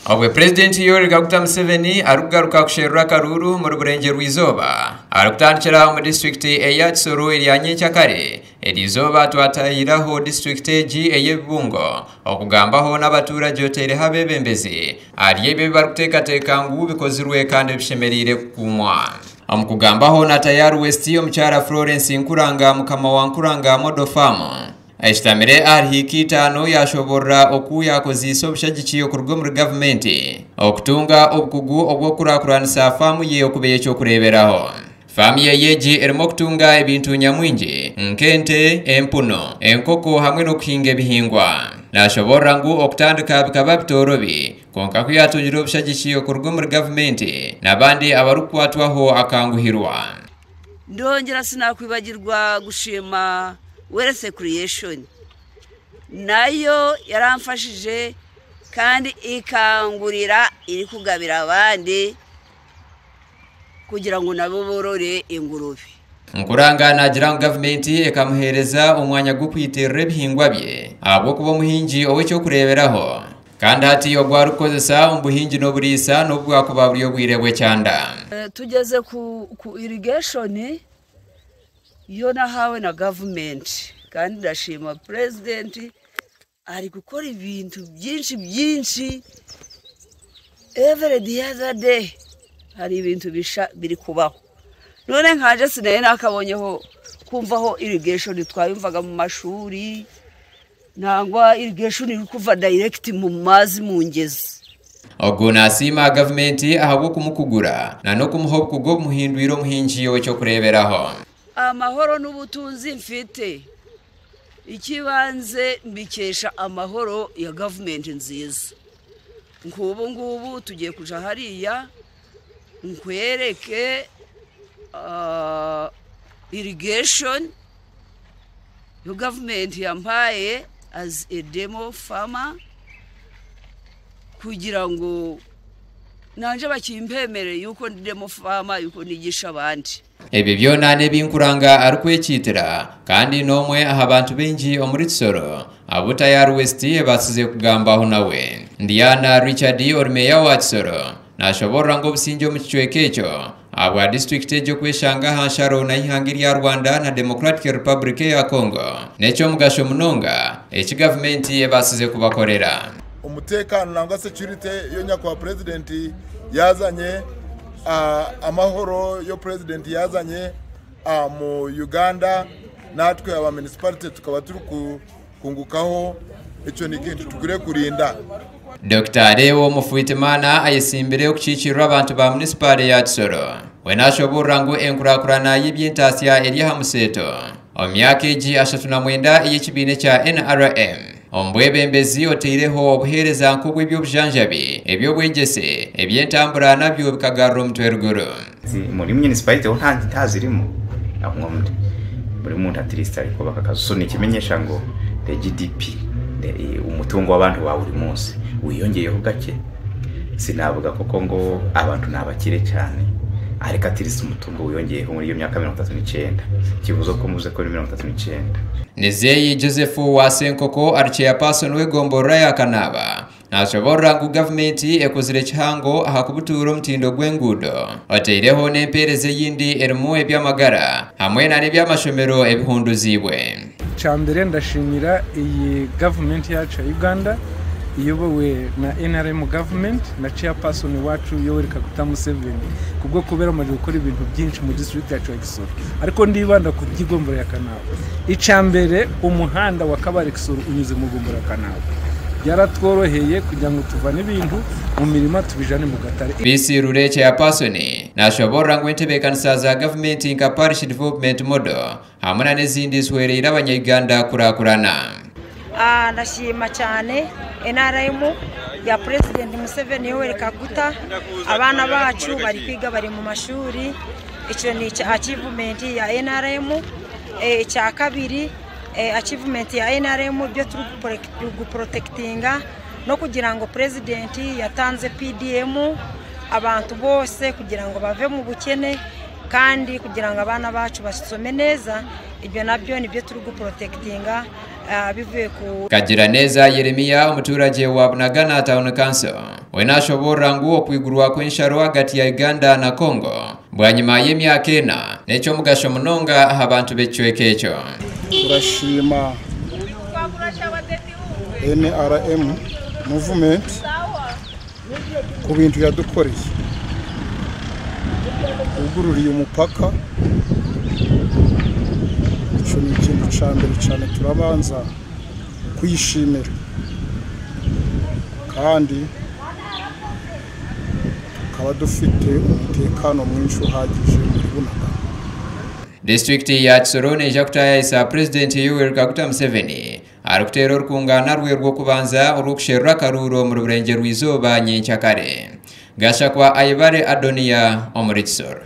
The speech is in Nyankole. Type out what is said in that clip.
Obwe Purezidenti Yoweri Kaguta Museveni arikugaruka kusherura akaruuru omuri Burengyerwa-izooba arikutandikira omu disiturikiti eya Kisoro erya nyenkyakare, eriizooba twatahiriraho disiturikiti egi ey'ebibungo okugambaho n'abaturage oteireho abeebembezi ahari ebyo ebi barikuteekateeka ngu bikozirwe kandi bishemereire kukuumwa. Omu kugambaho na Tayari West, omukyara Florence Nkuranga mukama wa Nkuranga Model Farm, Eshutamire ahari hiika itaano yaashoboorora oku yaakozeise obushagiki okuruga omuri gavumenti okutunga obukugu obw'okukurakuranisa faamu ye okuba ey'eky'okureeberaho. Faamu ye egi erimu okutunga ebintu nyamwingi nk'ente, empunu, enkoko hamwe n'okuhinga ebihingwa. Naashoboorora ngu okutandika bikaba bitoorobi kwonka ku yaatungire obushagiki okuruga omuri gavumenti n'abandi abarikukwatwaho akanguhirwa. Ndongyera sinakwibagirwa gushima Wealth Creation nayo yaramfashije kandi ekangurira erikugabira abandi kugira ngu nabo borore engurube. Nkuranga naagira ngu gavumenti ekamuheereza omwanya gw'okwitirira ebihingwa bye ahabw'okuba omuhingi ow'eky'okureeberaho kandi hati ogu arikukozesa omu buhingi n'oburiisa n'obu bwakuba buri obwire bw'ekyanda. Tugyeze ku irrigation yo nahawe na gavumenti kandi ndashiima purezidenti arikukora ebintu byingi byingi every the other day hari ebintu bisya birikubaho. None nkanje sinari nakabonyeho kumvaho irrigation twayumvaga mu mashuri nangwa irrigation erikuva direct mu maazi mu ngyezi. Ogu nasiima gavumenti ahabw'okumukugura na n'okumuha obukugu obumuhindwire omuhingi ow'eky'okureeberaho. Amahoro n'obutunzi nfite ekibanze mbikesha amahoro ya gavumenti nziza. Nk'obu ngubu tugiye kuja hariya nkwereke irrigation yo gavumenti yampaye as a demo farmer kugira ngu nanje bakimpemere yuko ndi demo farmer yuko nigisha abandi. Ebyo byona n'ebi Nkuranga arikwekiitira kandi n'omwe aha bantu baingi omuri Kisoro abu Tayari West ebaasize kugambaho nawe. Ndiana Richard ori meeya wa Kisoro naashoboorora ngu obusingye omu kicweka ekyo ahabwa disiturikiti egi okweshanga aha nsharo na eihanga erya Rwanda na Democratic Republic eya Congo n'eky'omugasho munonga eki gavumenti ebaasize kubakorera. Omuteekano nangwa security yo nyakubahwa purezidenti yazanye, amahoro yo purezidenti yazanye mu Uganda natwe aba municipality tukaba turikungukaho ekyo n'ekintu tukwiriire kurinda. Dokita Leo Mufwitimana ayesimbire okukiikirira abantu ba munisipaali ya Kisoro. We nashoboorora ngu enkurakurana y'eby'entaasya eri aha museeto omu myaka egi 39 ey'ekibiina ekya NRM. Omu bwebembezi oteireho obuheereza nk'obw'eby'obujanjabi, eby'obwegyese, eby'entambura nabyo bikagarura omutwe ruguru. Muri municipality ho ntazirimo buri muntu at least ari kubaka akazu, so nikimenyesha ngo the GDP, umutungo w'abantu wa buri munsi wiyongeyeho gake. Sinavuga koko ngo abantu ni abakire cyane, ariko at least umutungo wiyongeyeho muri iyo myaka 39, kibuze ko muze ko ni 39. Nizeyi Joseph wa Senkoko ari chairperson w'egomborora ya Kanaba nashoboorora ngu gavumenti ekozire kihango aha kubutuura omutindo gw'enguudo oteireho n'empeereza eyindi erimu eby'amagara hamwe na n'eby'amashomero ebihunduziibwe. Icyambere ndashimira iyi gavumenti yacu ya Uganda iyobowe na NRM government na chairperson wacu Yoweri Kaguta Museveni kubwo kubera amaze gukora ibintu byinshi mu district yacu ya Kisoro, ariko ndibanda ku by'igombora ya Kanaba. Icyambere umuhanda wa Kabare Kisoro unyuze mu gombora ya Kanaba, byaratworoheye kugira ngo tuvane ibintu mu mirima tubijane mu gatare. Bisi Rure chairperson nashoborora ngu entebeekanisa za gavumenti nka Parish Development Model hamwe na n'ezindi zihwereire abanyayuganda kurakurana. Ndashima cyane NRM ya President Museveni Yoweri Kaguta, abana bacu bari kwiga bari mu mashuri, icyo ni achievement ya NRM. Icya kabiri achievement ya NRM byo turi guprotectinga no kugira ngo President yatanze PDM abantu bose kugira ngo bave mu bukene kandi kugira ngo abana bacu basome neza, ibyo nabyo nibyo turi guprotectinga bivuye ku Kagiraneza Yeremiya umuturage wa Bunagana Town Council We nashoboorora ngu okwigurwa kw'ensharo ahagati ya Uganda na Congo bwanyima y'emyaka ena n'eky'omugasho munonga aha bantu b'ekicweka ekyo. Turashima NRM movement ku bintu yadukoreye ugururiye umupaka icyo ni ikintu cya mbere cyane turabanza kuyishimira kandi tukaba dufite umutekano mwinshi uhagije muri Bunagana. Disitulikiti ya Kisoro neija kutaayayisa Purezidenti Yoweri Kaguta Museveni arikuteera orukungaana rwe rw'okubanza orw'okusherura akaruuru omuri Burengyerwa-izooba nyenkyakare. Gashakwa Ayebare Adonia omuri Kisoro.